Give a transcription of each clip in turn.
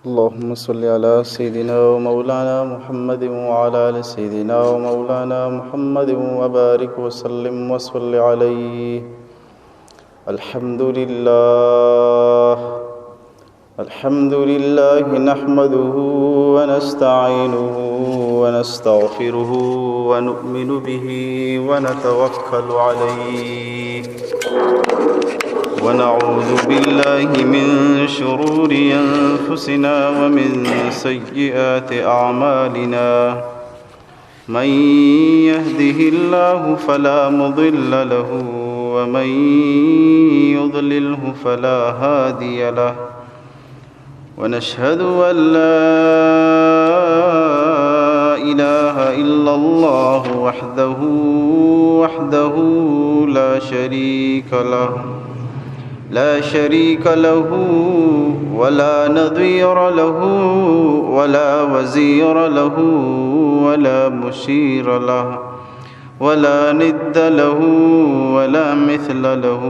اللهم صل على سيدنا ومولانا محمد وعلى آل سيدنا ومولانا محمد وبارك وسلم وصل عليه. الحمد لله. الحمد لله نحمده ونستعينه ونستغفره ونؤمن به ونتوكل عليه. ونعوذ بالله من شرور أنفسنا ومن سيئات أعمالنا. من يهده الله فلا مضل له ومن يضلله فلا هادي له. ونشهد أن لا إله إلا الله وحده، وحده لا شريك له، لا شريك له ولا نظير له ولا وزير له ولا مشير له ولا ند له ولا مثل له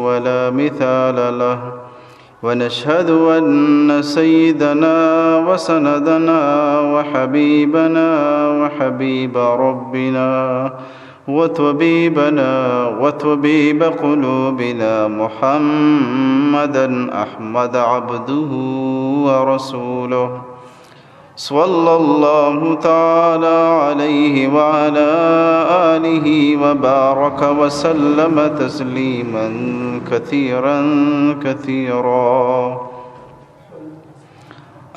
ولا مثال له. ونشهد أن سيدنا وسندنا وحبيبنا وحبيب ربنا وطبيبنا وطبيب قلوبنا محمدا أحمد عبده ورسوله، صلى الله تعالى عليه وعلى آله وبارك وسلم تسليما كثيرا كثيرا.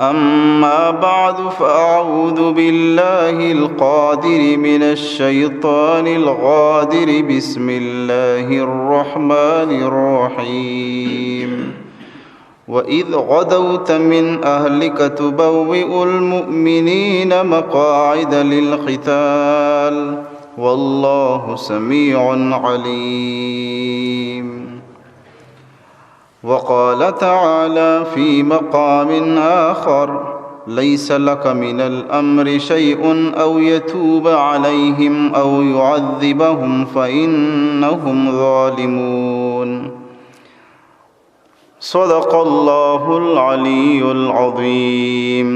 أما بعد، فأعوذ بالله القادر من الشيطان الغادر. بسم الله الرحمن الرحيم. وإذ غدوت من أهلك تبوئ المؤمنين مقاعد للقتال. والله سميع عليم. وقال تعالى في مقام آخر: ليس لك من الأمر شيء أو يتوب عليهم أو يعذبهم فإنهم ظالمون. صدق الله العلي العظيم.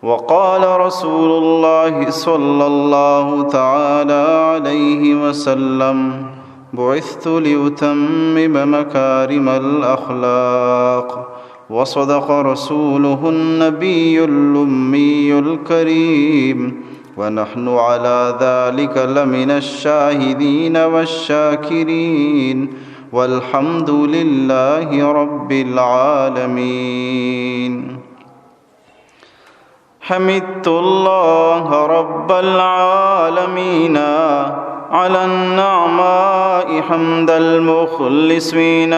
وقال رسول الله صلى الله تعالى عليه وسلم: بعثت لأتمم مكارم الأخلاق. وصدق رسوله النبي الأمي الكريم، ونحن على ذلك لمن الشاهدين والشاكرين، والحمد لله رب العالمين. حمدت الله رب العالمين على النعماء حمد المخلصين.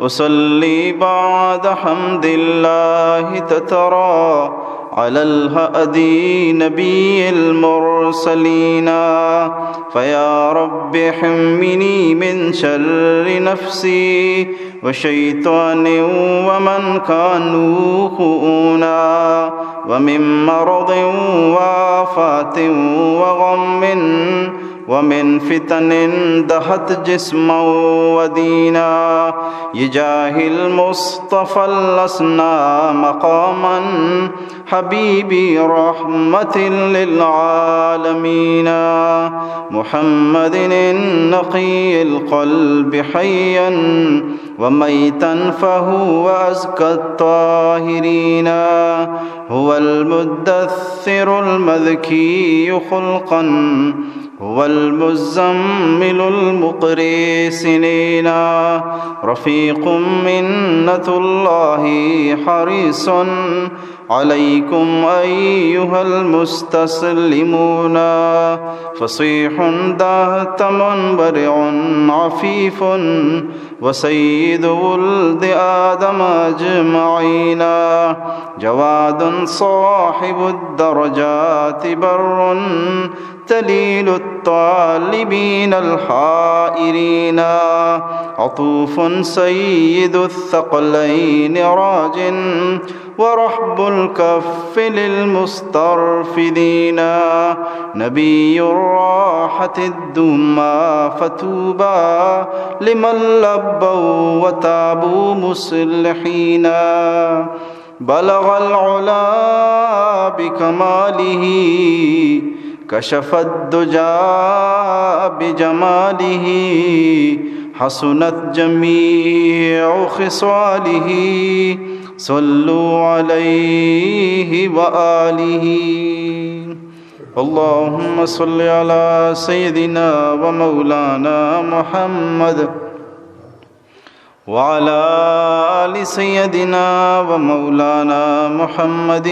أصلي بعد حمد الله تترى على الهادي نبي المرسلين. فيا رب حمني من شر نفسي وشيطان ومن كانوا خؤونا، ومن مرض وآفات وغم، ومن فتن دهت جسما ودينا، بجاه المصطفى لسنا مقاما حبيبي رحمة للعالمين محمد النقي القلب حيا وميتا فهو أزكى الطاهرين. هو المدثر المذكي خلقا، هو المزمل المقري سنينا. رفيق منة الله حريص عليكم أيها المستسلمون. فصيح دهتم برع عفيف وسيد ولد آدم أجمعين. جواد صاحب الدرجات بر تليل الطالبين الحائرين. عطوف سيد الثقلين راج ورحب الكف للمسترفدين. نبي الراحة الدمى فطوبى لمن لبوا وتابوا مصلحين. بلغ العلا بكماله، كشف الدجى بجماله، حسنت جميع خصاله، صلوا عليه وآله. اللهم صل على سيدنا ومولانا محمد وعلى آل سيدنا ومولانا محمد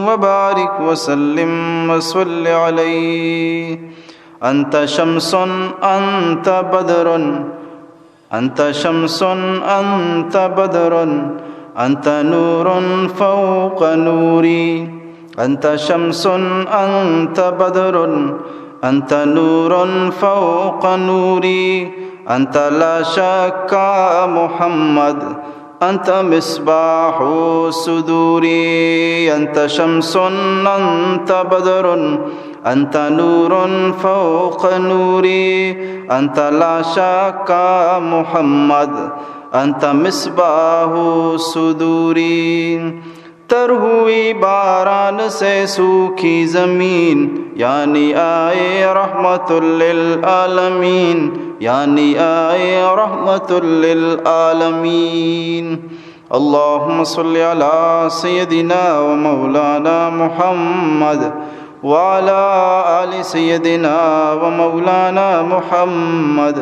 وبارك وسلم وصل عليه. أنت شمس، أنت بدر، أنت شمس، أنت بدر، أنت نور فوق نوري. أنت شمس، أنت بدر، أنت نور فوق نوري. أنت لا شك محمد، أنت مصباح صدوري. أنت شمس، أنت بدر، أنت نور فوق نوري. أنت لا شك محمد، أنت مصباح صدوري. تر ہوئی باران سے سوکھی زمین، یعنی آئے رحمت للعالمین، یعنی آئے رحمت للعالمین. اللهم صل على سيدنا ومولانا محمد وعلى آل سيدنا ومولانا محمد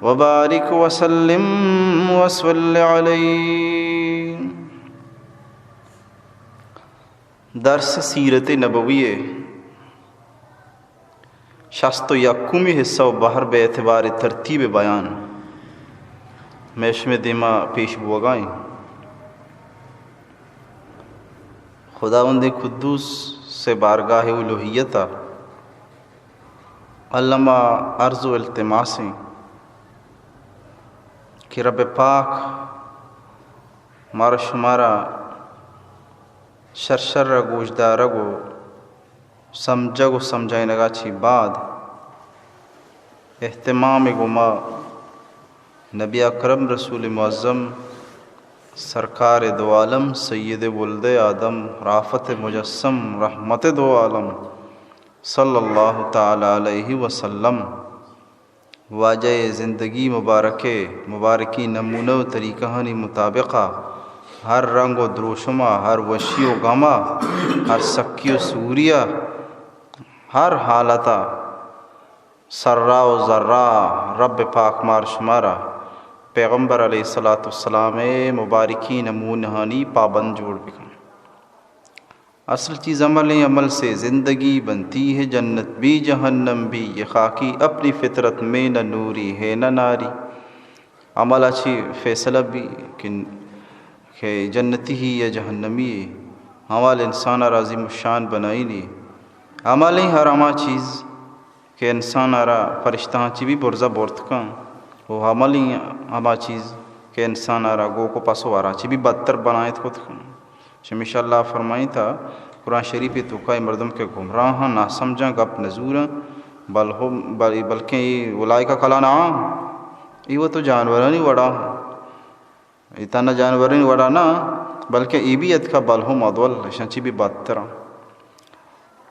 وبارك وسلم وصل عليه. درس سیرت نبوی، شست و یکمی حصہ و بہر بہ اعتبار ترتیب بیان مئے شمئے دیما پیش بوگا ایں۔ خداوند قدوس سے بارگاہ الوہیت ء الما عرض و التماس ایں کہ رب پاک مارا شمارا شر شر ء گوشدارگ و سمجھگ و سمجھائینگا چی بعد اہتمام گوما نبی اکرم رسول معظم سرکار دو عالم سید ولد آدم رافت مجسم رحمت دو عالم صلی اللہ تعالی علیہ وسلم واجہ ء زندگی مبارک ء مبارکیں نمونہ و طریقہانی مطابق ء ہر رنگ و دروشم ء، ہر وشی و غم ء، ہر سکی و سوری ء، ہر حالت ء سرا و زرا رب پاک مار شمارا پیغمبر علیہ الصلوۃ والسلام ء مبارکیں نمونہانی پابند جوڑ بکن۔ اصل چیز عمل ایں، عمل سے زندگی بنتی ہے، جنت بھی جہنم بھی، یہ خاکی اپنی فطرت میں نہ نوری ہے نہ ناری۔ عمل ء چی فیصلہ بھی کہ، کہ جنتی ہی یا جہنمی ہے۔ عمل انسان ء را عظیم الشان بنائینی۔ عمل ایں ہر ہما چیز کہ انسان ء را فرشتہاں چی بھی برزا برت کن و عمل ایں ہما چیز کہ انسان ء را گوک و پس و ہرا چی بھی بدتر بنائت کت کن۔ چمیشا اللہ فرمائیتا قرآن شریف ء توکا اے مردم کہ گمراہاں، ناسمجھاں، گپ نزوراں، بل ہم، بل، بلکیں اے اولئک کالانعام، اے وت جانورانی وڑا، اے تہنا جانورانی وڑا نہ، بلکیں اے بھی اتکا بل ہم اضل، اشاں چی بھی بدتراں۔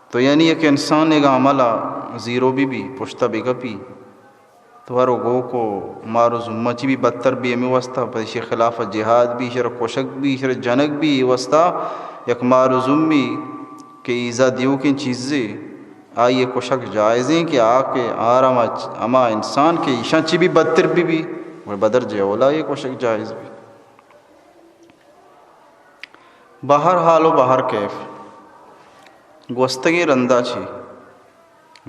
تو یعنی یک انسان یک عمل ء زیرو بی بی، پشت ء بہ کپی، تو ہر و گوک و مار و زوم ء چی بی بدتر بی، ہمے واسطہ پہ ایشی خلاف ء جہاد بی، ایشرا کشگ بی، ایشرا جنگ بی، اے واسطہ یک مار و زومی کہ ایزا دیوکیں چیزے، آئی ء کشگ جائزیں کہ آ کہ آر ہما، ہما انسان کہ ایشاں چی بی بدتر بی بی، گڑا بدر جے اولا یہ کشگ جائز بی۔ بہر حال و بہر کیف گوستگیں رندا چی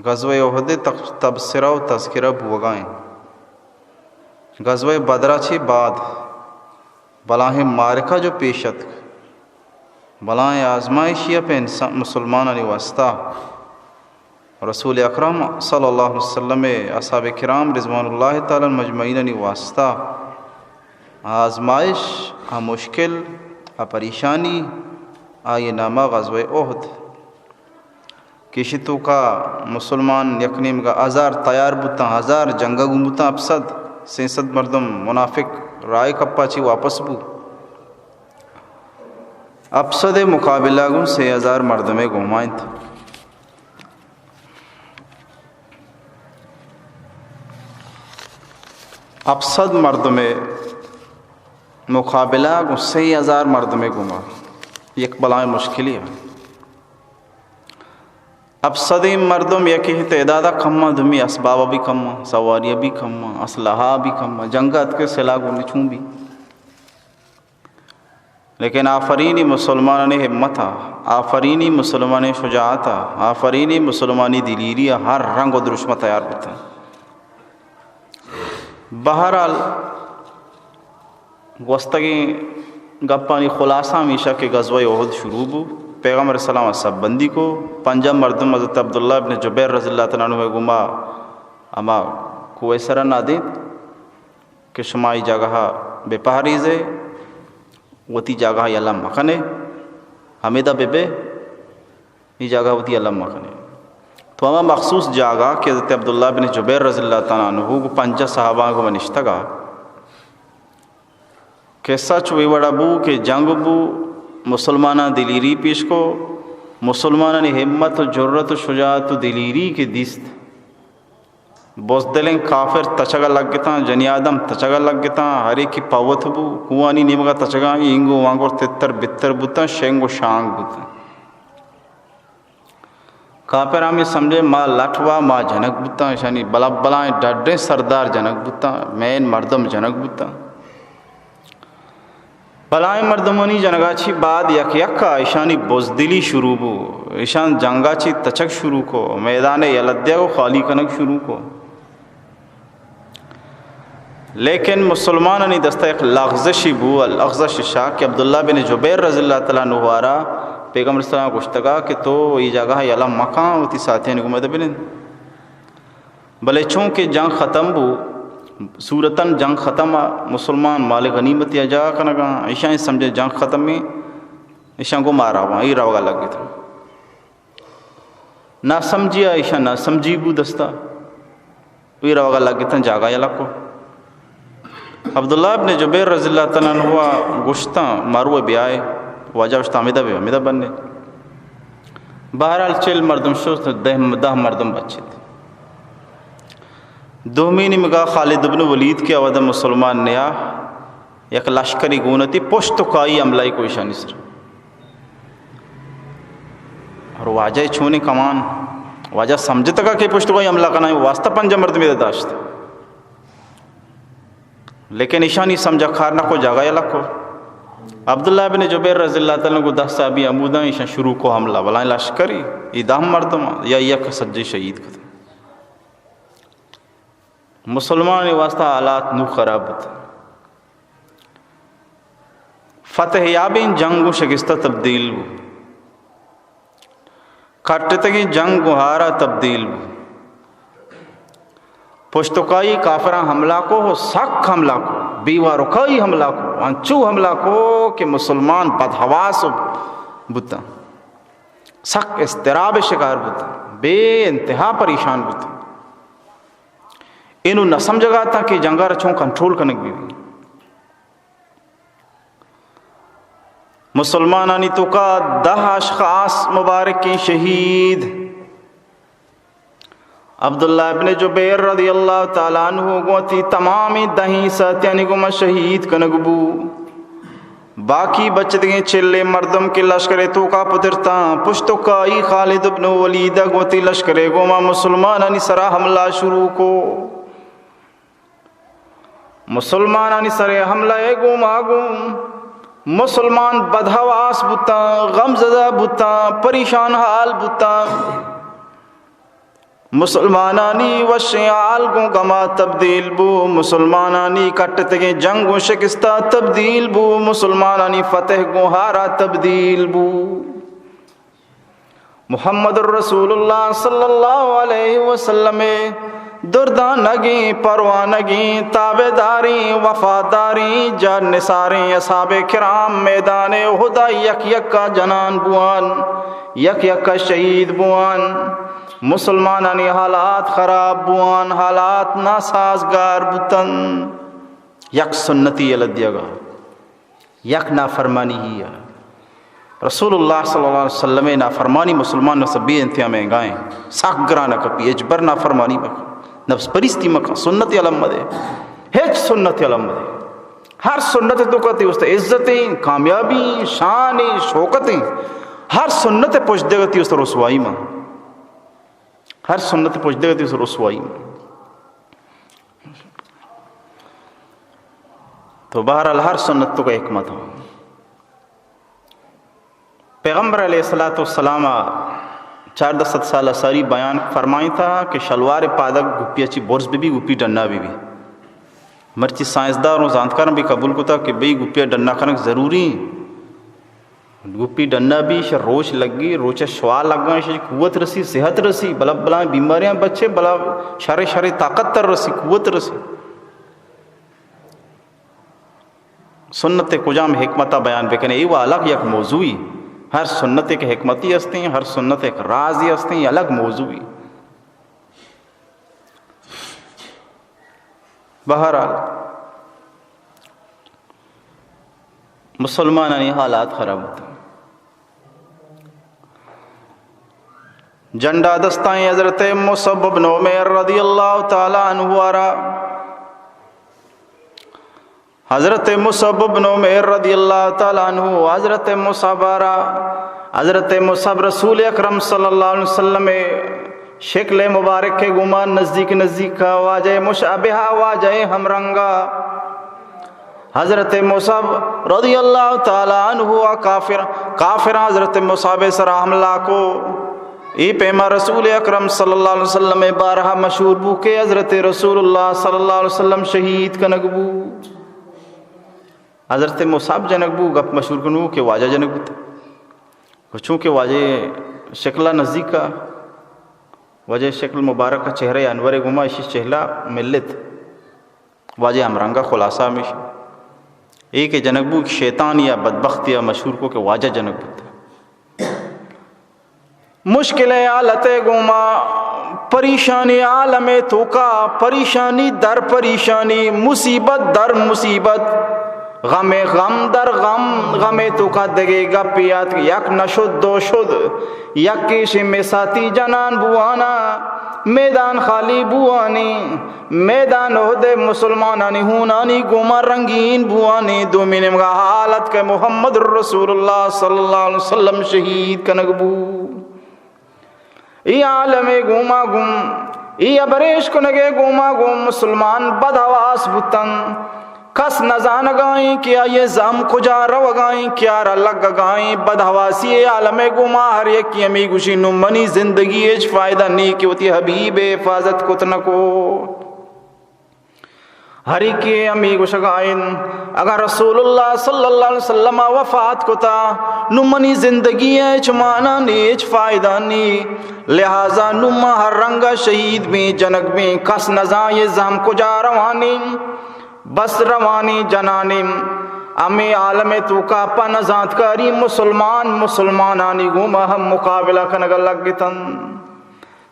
غزوہ احد ء تق-، تبصرہ و تذکرہ بوگا انت۔ غزوہ بدرا چی بعد بلاہیں معرکہ جو پیش اتک، بلاہیں آزمائشی ء پہ انسان، مسلمانانی واسطہ رسول اکرم صلی اللہ علیہ وسلم ء اصحاب کرام رضوان اللہ تعالی علیہم اجمعینانی واسطہ آ آزمائش، آ مشکل، آ پریشانی، آئی نامہ غزوہ احد۔ کہ ایشی توکا مسلمان یک نیمگا ہزار تیار بوتاں، ہزار جنگا گون بوتاں، ہپت سد، سئے سد مردم منافق راہ کپا چی واپس بو۔ ہپت سد ءِ مقابلہ گوں سے ہزار مردمے گوما انت۔ ہپت سد مردمے مقابلہ گوں سے ہزار مردمے گوما، یک بلائیں مشکلے۔ ہپت سدیں مردم، یکے تعداد ءَ کم اَنت، دومی اسباب ءَ بھی کم اَنت، سواری ءَ بھی کم اَنت، اسلحہ ءَ بھی کم اَنت، جنگ ءَ اتکگ سلاہ گون چون بی۔ لیکن آفرینی مسلمانانی ہمت ءَ، آفرینی مسلمانانی شجاعت ءَ، آفرینی مسلمانانی دلیری ءَ، ہر رنگ ءُ دروشم ءَ تیار بوتاں۔ بہرحال، گوستگیں گپانی خلاصہ ہمیش اَت کہ غزوہ احد شروع بو، پیغمبر علیہ السلام ءَ صف بندی کو، پنجاہ مردم حضرت عبداللہ ابن جبیر رضی اللہ تعالیٰ عنہ ءِ گوما ہما کوہ ءِ سرا نادینت کہ شما اے جاگہ ءَ بہ پہریزے، وتی جاگہ ءَ یلہ مکنے، ہمیدا بہ بے، اے جاگہ ءَ وتی یلہ مکنے۔ تو ہما مخصوص جاگہ کہ حضرت عبداللہ بن جبیر رضی اللہ تعالیٰ عنہ گوں پنجاہ صحابہ گوں نشتگ اَت، قصہ چو اے وڑا بو کہ جنگ بو، مسلماناں دلیری پیش کو، مسلمانانی ہمت ءُ جرات ءُ شجاعت ءُ دلیری کہ دیست، بزدلیں کافر تچگ ءَ لگتاں، جنی آدم تچگ ءَ لگتاں، ہر یکے پہ وت بو، کوہانی نیمگ ءَ تچگاں، اینگو وانگو تتر بتر بوتاں، شنگ ءُ شانگ بوتاں۔ کافر ہمے سمجھے ما لٹ وا، ما جنگ بوتاں، اشانی بلا بلائیں ڈڈیں سردار جنگ بوتاں، مین مردم جنگ بوتاں۔ بلائیں مردمانی جنگا چی بعد یک یک ءَ اشانی بزدلی شروع بو، اشان جنگا چی تچگ شروع کو، میدان یلہ دیگ ءُ خالی کنگ شروع کو۔ لیکن مسلمانانی دستا یک لغزشی بو، لغزش اشا کہ عبداللہ بن جبیر رضی اللہ تعالیٰ عنہ ءَ را پیغمبر صلی اللہ علیہ وسلم گوشتگا کہ تو اے جاگہ یلہ مکاں، وتی ساتھیانی گوما بنند۔ بلے چونکہ جنگ ختم بو، صورتاً جنگ ختم ءَ، مسلمان مال غنیمت ءَ جاگہ کنگاں، ایشاں سمجھے جنگ ختم ایں، ایشاں گوں ما روان، اے روگا لگتاں۔ ناسمجھی ءَ ایشاں ناسمجھی بو دستا، اے روگا لگتاں، جاگہ یلہ کو۔ عبداللہ ابن جبیر رضی اللہ تعالیٰ عنہ ءَ گوشتاں، مرو بیائے، واجہ گوشت، ہمیدا بے، ہمیدا بنے۔ بہرحال چل مردم شت، دہ، دہ مردم بچت۔ دومی نیمگا خالد ابن ولید کہ اودا مسلمان نیا، یک لشکری گون اتی، پشت ءُ کائی حملہ کو ایشانی سر۔ اور واجہ چونیں کمان، واجہ سمجھتگا کہ پشت ءُ کائی حملہ کنائیں، واسطہ پنجاہ مردمی داشت۔ لیکن ایشانی سمجھا کار نہ کو، جاگہ یلہ کو۔ عبداللہ بن جبیر رضی اللہ تعالیٰ عنہ گوں دہ صحابی ہموداں، ایشاں شروع کو حملہ، بلائیں لشکری، اے دہ مردم یا یک سجے شہید کت۔ مسلمانانی واسطہ حالات نوں خراب بوت۔ فتح یابیں جنگ گوں شکستہ تبدیل بو۔ کٹتگیں جنگ گوں ہارا تبدیل بو۔ پشت ءُ کائی کافراں حملہ کو، سک حملہ کو، بے وار ءُ کائی حملہ کو، انچو حملہ کو کہ مسلمان بدحواس بوتاں، سک اضطراب شکار بوتاں، بے انتہا پریشان بوتاں۔ اینو نہ سمجھگا اتاں کہ جنگا را چون کنٹرول کنگ بی بی۔ مسلمانانی توکا دہ اشخاص مبارکیں شہید۔ عبداللہ ابن جبیر رضی اللہ تعالیٰ عنہ گوں وتی تمامیں دہیں ساتھیانی گوما شہید کنگ بو۔ باقی بچتگیں چلے مردم کہ لشکرے توکا پترتاں، پشت ءُ کائی خالد ابن ولید گوں وتی لشکرے گوما مسلمانانی سرا حملہ شروع کو۔ مسلمانانی سرے حملہ ءِ گوما گوں مسلمان بدحواس بوتاں، غمزدہ بوتاں، پریشان حال بوتاں۔ مسلمانانی وشیں حال گوں غما تبدیل بو، مسلمانانی کٹتگیں جنگ گوں شکستا تبدیل بو، مسلمانانی فتح گوں ہارا تبدیل بو۔ محمد رسول اللہ صلی اللہ علیہ وسلم ءِ دردانگیں، پروانگیں، تابعداریں، وفاداریں، جان نثاریں اصحاب کرام میدان احد ءَ یک یکا جنان بوان، یک یکا شہید بوان۔ مسلمانانی حالات خراب بوان، حالات ناسازگار بوتن۔ یک سنتی یلہ دیگا، یک نافرمانی ہی ءَ۔ رسول اللہ صلی اللہ علیہ وسلم ءِ نافرمانی مسلمان نفس بے انتہا مہنگا ایں، سک گران کپی، ہچبر نافرمانی مکن، نفس پریستی مکن، سنت علم مدے، ہچ سنت علم مدے۔ ہر سنت تو کتی است عزت ایں، کامیابی ایں، شان ایں، شوکت ایں۔ ہر سنت پشت دے کتی است رسوائی ما۔ ہر سنت پشت دے کتی است رسوائی ما۔ تو بہرحال ہر سنت تو کا حکمت ہو۔ پیغمبر علیہ الصلوۃ والسلام ءَ چاردہ سد سال ءَ ساری بیان فرمائیں تھا کہ شلوار پادگ گپی ءَ چی برز بی بی، گپی ڈنا بی بی۔ مرچی سائنسدار و زانتکاراں بھی قبول کتا کہ بھئی گپی ءَ ڈنا کنگ ضروری ایں۔ گپی ڈنا بی، شہ روچ لگی، روچ ءَ شوا لگا، شہ قوت رسی، صحت رسی، بلا بلائیں بیماریاں بچے، بلا شر شر طاقت تر رسی، قوت رسی۔ سنت ءِ کجام حکمت ءَ بیان بکنے، اے و الگ یک موضوعی۔ ہر سنت ایک حکمتی ہستیں، ہر سنت ایک رازی ہستیں، یہ الگ موضوعی۔ بہرحال، مسلمانانی حالات خراب ہوتے۔ جھنڈا دستائیں حضرت مصعب بن عمیر رضی اللہ تعالی عنہ ءَ را۔ حضرت مصعب بن عمیر رضی اللہ تعالی عنہ، حضرت مصعب ءَ را، حضرت مصعب رسول اکرم صلی اللہ علیہ وسلم ءِ شکل مبارک ءِ گوما نزدیک نزدیک ءَ، واجہ مشابہ ءَ، واجہ ہمرنگا۔ حضرت مصعب رضی اللہ تعالی عنہ ءَ کافر، کافر حضرت مصعب ءِ سرا حملہ کو۔ اے پیما رسول اکرم صلی اللہ علیہ وسلم ءِ بارہ ءَ مشہور بو کہ حضرت رسول اللہ صلی اللہ علیہ وسلم شہید کنگ بو۔ حضرت مصعب جنگ بو، گپ مشہور کنو کہ واجہ جنگ بوت۔ و چونکہ واجہ شکل ءَ نزدیک ءَ، واجہ شکل مبارک ءَ، چہرہ انور ءِ گوما اشی چہلہ ملت۔ واجہ ہمرنگ ءَ خلاصہ ہمیش۔ اے کہ جنگ بو کہ شیطانی یا بدبختی ءَ مشہور کو کہ واجہ جنگ بوت۔ مشکل حالت ءِ گوما، پریشانی عالم ءِ توکا، پریشانی در پریشانی، مصیبت در مصیبت، غم غم در غم، غم ءِ توکا دگہ گپے آتک، یک نشد دو شد، یک ایش مساتی جنان بوانا، میدان خالی بوانی۔ میدان احد ءِ مسلمانانی ہونانی گوما رنگین بوانی، دومی نیمگا حالت کہ محمد رسول اللہ صلی اللہ علیہ وسلم شہید کنگ بو۔ اے عالم ءِ گوما گوں، اے ابریش کنگ ءِ گوما گوں مسلمان بدحواس بوتن۔ کس نزانگائیں کہ آئی ءِ زہم کجا روگائیں، کیارا لگگائیں۔ بدحواسی ءِ عالم ءِ گوما ہر یکے ہمے گوشی، نوں منی زندگی ہچ فائدہ نی کہ وتی حبیب ءِ حفاظت کت نہ کو۔ ہر یکے ہمے گوشگا انت، اگاں رسول اللہ صلی اللہ علیہ وسلم ءَ وفات کتا، نوں منی زندگی ءِ ہچ مانا نی، ہچ فائدہ نی۔ لہذا نوں ما ہر رنگا شہید بیں، جنگ بیں، کس نزان یہ زہم کجا روانی، بس روانی جنانی۔ ہمے عالم ءِ توکا پہ نزانتکاری مسلمان مسلمانانی گوما ہم مقابلہ کنگا لگتن۔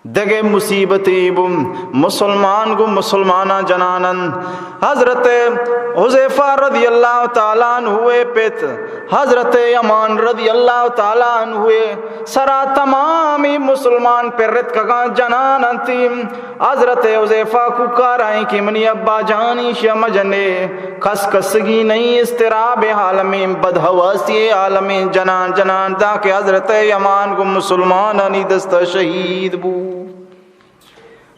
دگہ مصیبتے بو، مسلمان گوں مسلماناں جنان انت۔ حضرت حذیفہ رضی اللہ تعالی عنہ ءِ پت حضرت یمان رضی اللہ تعالی عنہ ءِ سرا تمامی مسلمان پرتکگاں جنان انت۔ حضرت حذیفہ کوکارائیں کہ منی ابا جانی شمجنے۔ کس کسگی نئیں، اضطراب عالمیں، بدحواسی عالمیں، جنان جنان، داں کہ حضرت یمان گوں مسلمانانی دستا شہید بو۔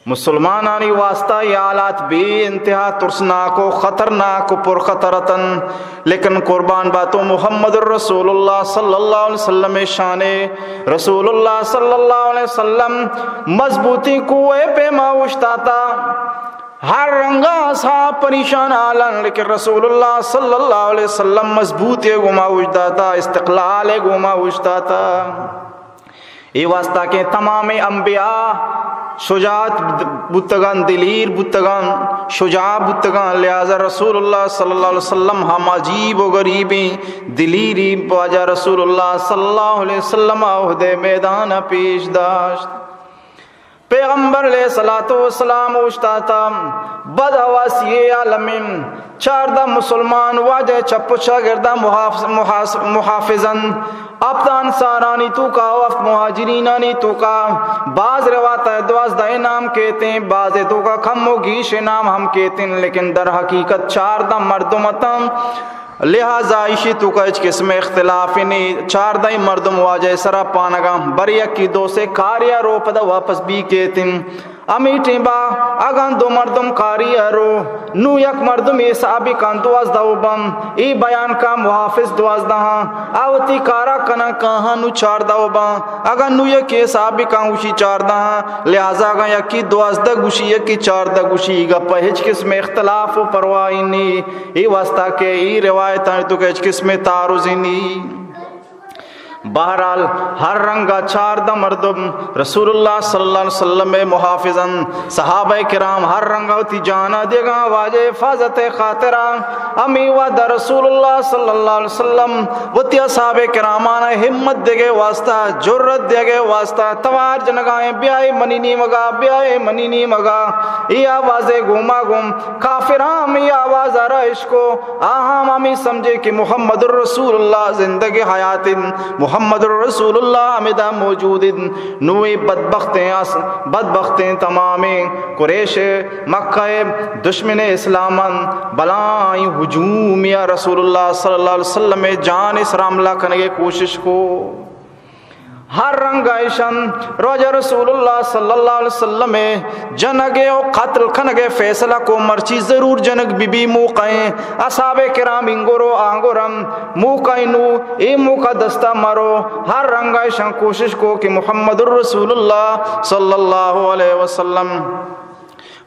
مسلمانانی واسطہ یہ حالات بے انتہا ترسناک و خطرناک و پرخطر اتن، لیکن قربان باتو محمد رسول اللہ صلی اللہ علیہ وسلم شانے۔ رسول اللہ صلی اللہ علیہ وسلم مضبوطی کوہ پیما اوشتاتا۔ ہر رنگا اصحاب پریشان حالن، لیکن رسول اللہ صلی اللہ علیہ وسلم مضبوطی گوما اوشتاتا، استقلال گوما اوشتاتا۔ اے واسطہ کہ تمام انبیاء شجاعت بوتگان، دلیر بوتگان، شجاع بوتگان، لہذا رسول اللہ صلی اللہ علیہ وسلم ہم عجیب و غریبیں دلیری واجہ رسول اللہ صلی اللہ علیہ وسلم احد میدان پیش داشت۔ پیغمبر علیہ الصلوۃ والسلام اوشتاتا، بد حواسی عالمیں چاردہ مسلمان واجہ چپ و چاگردا محاف-، محاس-، محافظن۔ ہفت انصارانی توکا و ہفت مہاجرینانی توکا، باز روایت دوازدہ نام کیتیں، باز توکا کم و گیش نام ہم کیتیں، لیکن در حقیقت چاردہ مردم اتاں۔ لہذا ایشی توکا ہچ قسم اختلاف نی، چاردہ مردم واجہ سرا پانگاں، بر یکی دو سے کاریا رو پدا واپس بی کیتیں۔ ہمے ٹیما اگاں دو مردم کاری ء رو، نوں یک مردمے حسابی کن دوازدہ و بم، اے بیان کا محافظ دوازدہ آں، آ وتی کارا کناں کاہاں نوں چاردہ و باں۔ اگاں نوں یکے حسابی کن گوشی چاردہ آں، لہذا اگاں یکی دوازدہ گوشی، یکی چاردہ گوشی، اے گپ ء ہچ قسم اختلاف و پرواہی نی، اے واسطہ کہ اے روایتانی توکا ہچ قسم تعارض نی۔ بہرحال، ہر رنگا چاردہ مردم رسول اللہ صلی اللہ علیہ وسلم ء محافظ انت۔ صحابہ کرام ہر رنگا وتی جانا دیگاں واجہ حفاظت ء خاطرا۔ ہمے وہدا رسول اللہ صلی اللہ علیہ وسلم وتی اصحاب کرامانا ہمت دیگے واسطہ، جرأت دیگے واسطہ، توار جنگائیں، بیائے منی نیمگا، بیائے منی نیمگا۔ اے آوازے گوما گوں کافراں ہمے آواز ء را اشکو، آہاں ہمے سمجھے کہ محمد الرسول اللہ زندگ حیات انت، محمد الرسول اللہ ہمدا موجود انت۔ نوں اے بدبختیں اس-، بدبختیں تمامیں قریش مکہ دشمن اسلام انت، بلاہیں ہجوم یا رسول اللہ صلی اللہ علیہ وسلم جان سرا حملہ کنگے کوشش کو۔ ہر رنگ ء ایشان روجہ رسول اللہ صلی اللہ علیہ وسلم ء جنگ ء و قتل کنگ ء فیصلہ کو، مرچی ضرور جنگ بی بی۔ موقع ایں، اصحاب کرام انگرو آنگرم، موقع ایں، نو اے موقع دستا مرو۔ ہر رنگ ء ایشان کوشش کو کہ محمد الرسول اللہ صلی اللہ علیہ وسلم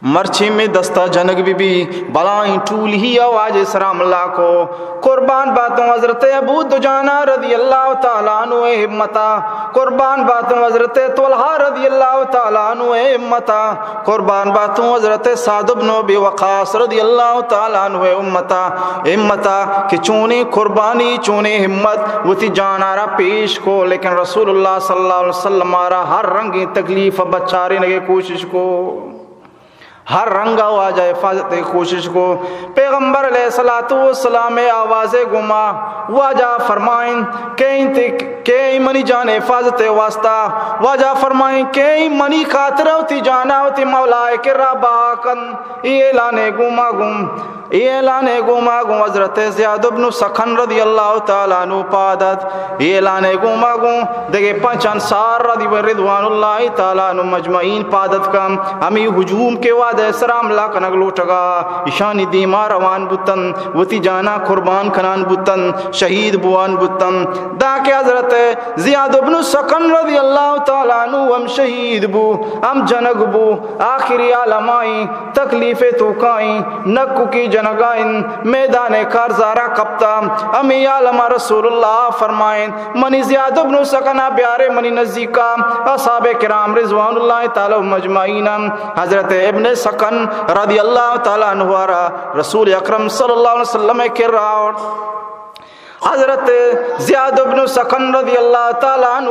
مرچی میں دستا جنگ بی بی، بلائیں ٹولی آواز سرا حملہ کو۔ قربان باتوں حضرت ابو دجانہ رضی اللہ تعالیٰ عنہ اے ہمتا، قربان باتوں حضرت طلحہ رضی اللہ تعالیٰ عنہ اے ہمتا، قربان باتوں حضرت سعد بن ابی وقاص رضی اللہ تعالیٰ عنہ اے ہمتا، ہمتا کہ چونیں قربانی، چونیں ہمت وتی جانا را پیش کو، لیکن رسول اللہ صلی اللہ علیہ وسلم را ہر رنگیں تکلیف بچارینگے کوشش کو۔ ہر رنگا واجہ حفاظت ء کوشش کو۔ پیغمبر علیہ الصلوۃ والسلام ء آواز ء گوما واجہ فرمائیں، کہ انت، کہ منی جان حفاظت ء واسطہ۔ واجہ فرمائیں کہ منی خاطر وتی جانا وتی مولا ء کرا بہا کن۔ اے اعلان ء گوما گوں، اے اعلان ء گوما گوں حضرت زیاد ابن سخن رضی اللہ تعالیٰ عنہ پاد ات۔ اے اعلان ء گوما گوں دگہ پنچ انصار رضی و رضوان اللہ تعالیٰ عنہم اجمعین پاد اتکاں۔ ہمے ہجوم کہ وہد ء سرا حملہ کنگ لوٹگا، ایشانی دیما روان بوتن، وتی جانا قربان کنان بوتن، شہید بوان بوتن۔ دانکہ حضرت زیاد ابن سخن رضی اللہ تعالیٰ عنہ ہم شہید بو، ہم جنگ بو، آخری عالمائیں تکلیف توکائیں، نکوکی جنگائیں، میدان کارزارا کپتا۔ ہمے عالم رسول اللہ فرمائیں، منی زیاد ابن سخنا بیارے منی نزدیکا۔ اصحاب کرام رضوان اللہ تعالیٰ مجمعین حضرت ابن سخن رضی اللہ تعالیٰ عنہ را رسول اکرم صلی اللہ علیہ وسلم کرا آورت۔ حضرت زیاد ابن سخن رضی اللہ تعالیٰ عنہ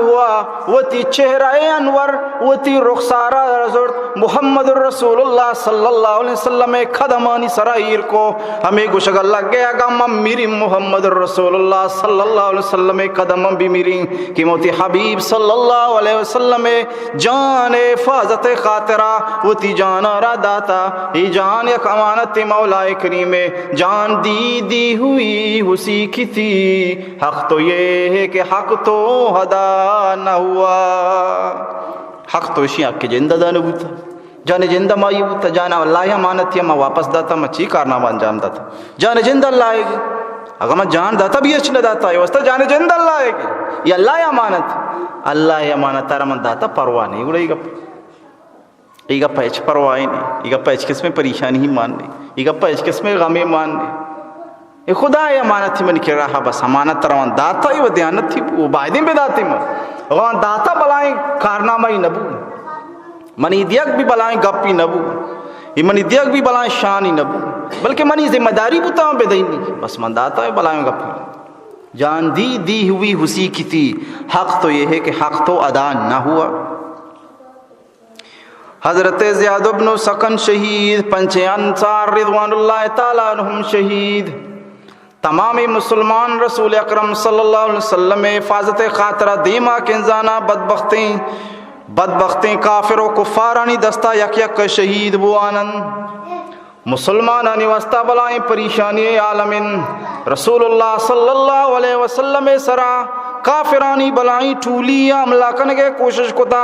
وتی چہرہ انور، وتی رخسارا زرت، محمد رسول اللہ صلی اللہ علیہ وسلم قدمانی سرا ایر کو۔ ہمے گوشگ لگے، اگاں من میریں محمد رسول اللہ صلی اللہ علیہ وسلم قدم بمیریں کہ من وتی حبیب صلی اللہ علیہ وسلم جان حفاظت خاطرا وتی جانا را داتا۔ اے جان یک امانت مولا کریم، جان دی دی ہوئی اسی کی تھی، حق تو یہ ہے کہ حق تو ادا نہ ہوا۔ حق تو اشی حق کہ جند ادا نہ بوتا۔ جان جند مائی بوتا، جان اللہ امانتی ما واپس داتا، ما چی کارنامہ انجام داتا؟ جان جند اللہ ہے۔ اگر من جان داتا بھی اچ نہ داتا، یہ واسطہ جان جند اللہ ہے کہ یہ اللہ امانت۔ اللہ امانت را من داتا، پرواہ نہیں۔ گڑا یہ گپ اے گپ ء ہچ پرواہ نی، اے گپ ء ہچ قسمیں پریشانی ہی مان نی، اے گپ ء ہچ قسمیں غمے مان نی۔ اے خدا ء امانت ہی منی کرا، بس امانت روان داتا، اے و دیانت ہی بو، بایدیں بداتے من۔ روان داتا بلائیں کارنامہ ہی نبو۔ منی دیگ بھی بلائیں گپی نبو۔ اے منی دیگ بھی بلائیں شانی نبو۔ بلکہ منی ذمہ داری بوتا بدینی۔ بس من داتا، اے بلائیں گپی۔ جان دی دی ہوئی اسی کی تھی، حق تو یہ ہے کہ حق تو ادا نہ ہوا۔ حضرت زیاد ابن سکن شہید، پنچ انصار رضوان اللہ تعالی عنہم شہید۔ تمامی مسلمان رسول اکرم صلی اللہ علیہ وسلم حفاظت خاطرہ دیما کنزانا، بدبختیں، بدبختیں کافر و کفارانی دستا یک یک شہید بوانن۔ مسلمانانی واسطہ بلائیں پریشانی عالم انت۔ رسول اللہ صلی اللہ علیہ وسلم سرا کافرانی بلائیں ٹولی حملہ کنگے کوشش کتا۔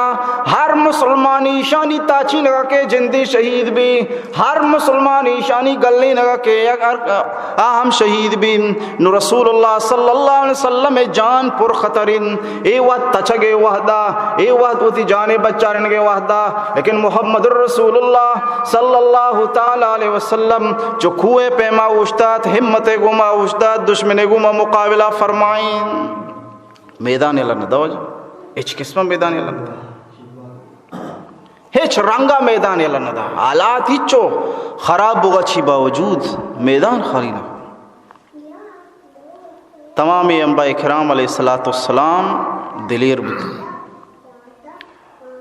ہر مسلمانی ایشانی تاچینگا کے جندی شہید بی، ہر مسلمانی ایشانی گلینگا کے یک ہر آ ہم شہید بی۔ نو رسول اللہ صلی اللہ علیہ وسلم جان پر خطر انت۔ اے وقت تچگے وحدا، اے وقت وتی جانے بچارنگے وحدا، لیکن محمد الرسول اللہ صلی اللہ تعالی علیہ وسلم چو کوہ پیما اوشتات، ہمت گوما اوشتات، دشمن گوما مقابلہ فرمائیں۔ میدان یلہ ندا واجہ، ہچ قسم میدان یلہ ندا، ہچ رنگا میدان یلہ ندا۔ حالات ہچو خراب بوگا چی باوجود میدان خالی نہ۔ تمامی انبیاء کرام علیہ الصلوۃ والسلام دلیر بوت۔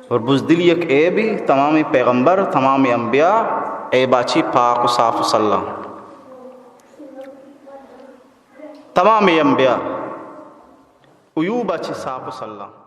اور بزدلی یک عیبی، تمامی پیغمبر، تمامی انبیاء عیباچی پاک و صاف و سلام۔ تمامی انبیاء عیوباچی صاف و سلام۔